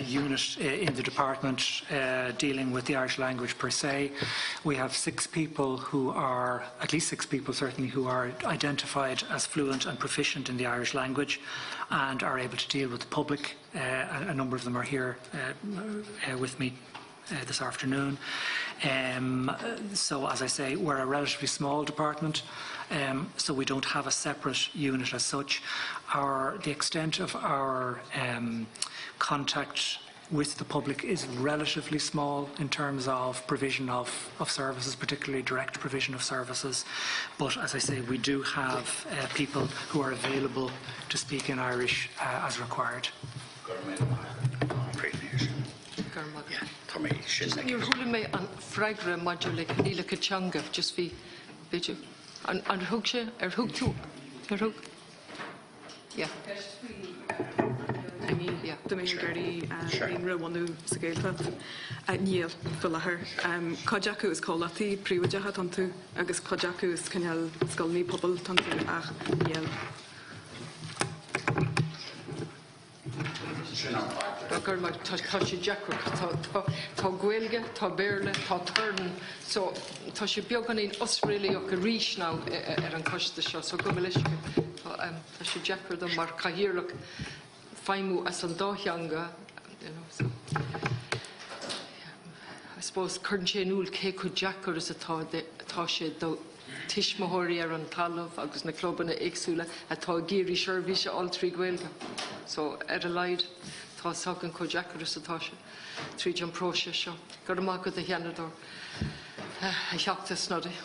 unit in the department uh, dealing with the Irish language per se. We have six people who are, at least six people certainly, who are identified as fluent and proficient in the Irish language and are able to deal with the public. Uh, a, a number of them are here uh, uh, with me uh, this afternoon. Um, so, as I say, we're a relatively small department, um, so we don't have a separate unit as such. Our, the extent of our um, contact with the public is relatively small in terms of provision of, of services, particularly direct provision of services. But as I say, we do have uh, people who are available to speak in Irish uh, as required. Níor chuala mé an freagra maidir le coinníollacha teanga, just bhí, b'fhéidir, an, an thug sé, ar thug tú, ar thug? Yeah. Yeah. Dá mbeinn ag iarraidh líonra a bhunú sa Ghaeltacht, níl faoi láthair. Cuid acu is comhlachtaí príobháideacha atá iontu agus cuid acu is cineál scoileanna pobail atá iontu ach níl. Tá sé deacair, tá Gaeilge, tá Béarla, tá torann, so tá sé beagáinín osréalaíoch arís now ar an choiste seo, so gabh mo leithscéal. Tá sé deacair dom mar chathaoirleach feidhmiú as an dá theanga, you know, so I suppose cuireann sé in iúl cé chomh deacair is atá atá sé do tuismitheoirí ar an talamh agus na clubanna éagsúla atá ag iarraidh seirbhís a fháil trí Ghaeilge. So ar a laghad tá a fhios againn chomh deacair is atá sé tríd an próiseas seo. Go raibh maith agat a Sheanadóir, a Theachta Snodaigh.